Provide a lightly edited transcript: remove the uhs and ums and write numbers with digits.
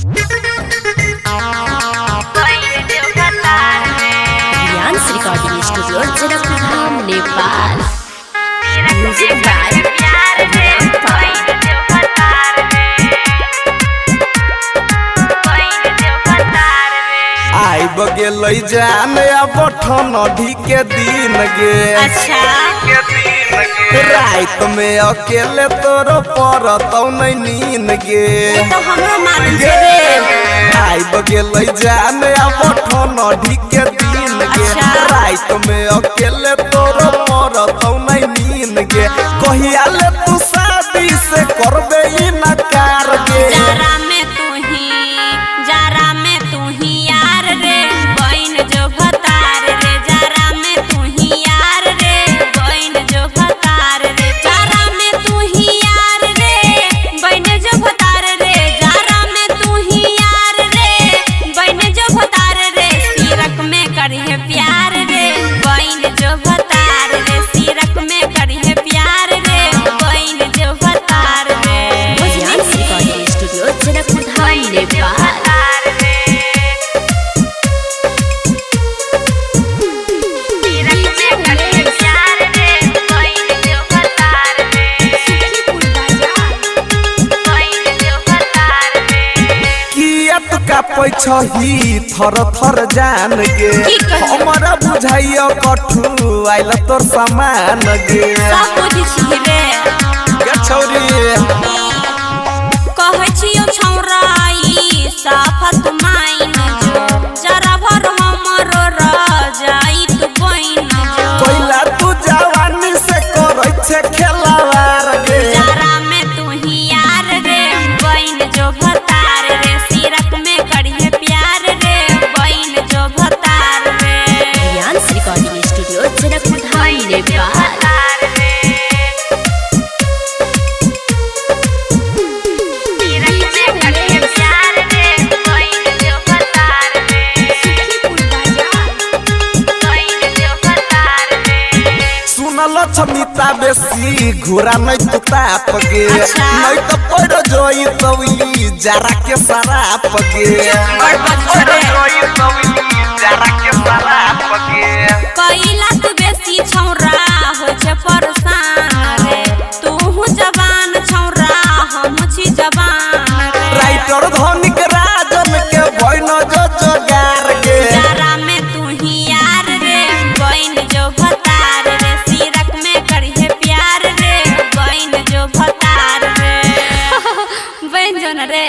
Dance recording studio Janakpurdham Nepal. Music by Ram Pal. आइब गेलै जान अब ठनढी के दिन गे। अच्छा। रात में अकेले तोरो पड़तौ नै नींद गे। तो हमरो मालूम छै रे। आइब गेलै जान अब ठनढी के दिन गे। अच्छा। रात में अकेले तोरो पड़तौ नै नींद गे। कहिया ले तू शादी से करबे ई नकार गे। जारा में तू ही, जारा में तू ही यार रे, बहन जो भतार रे। जारा में तू ही यार रे, बहन जो भतार रे। जारा में तू ही यार रे, बहन जो भतार रे। जारा में तू ही यार रे, बहन जो भतार रे। सिरक में करिहे प्यार रे, बहन जो भतार रे। सिरक में करिहे प्यार रे, बहन जो भतार रे। Dance recording studio Janakpurdham Nepal. किया तू कापै छही थर थर जान गे। की कहियो? हमरा बुझाइयो कठू आइल तोर सामान गे। सब बुझै छी रे। गे छौरी। कहै छियौ छौरा ई साफत माइन जो, जरा भर हमरो रजाई तू बइन जो। कोइला तू जवानी से करै छे खेलावार गे। जारा में तू ही यार रे, बइन जो भतार रे। सिरक में करिहे प्यार रे, बइन जो भतार रे। Dance recording studio Janakpurdham Nepal. सुनल छमिता बेसी घुरा नै तू ताप गे। अच्छा। नै त पड़ जोई तौली जरा के सराप गे। बड़ बदमाश रे। जरा के सराप गे। कैला तू बेसी छौरा होइ छै परेशान रे, तूहू जवान छौरा हमहू छी जवान रे। राइटर धनिक राजन के बइन जो जोगार गे। जारा में तू ही यार रे, बइन जो भतार रे। सिरक में करिहे प्यार रे, बइन जो भतार रे। बइन जो न रे।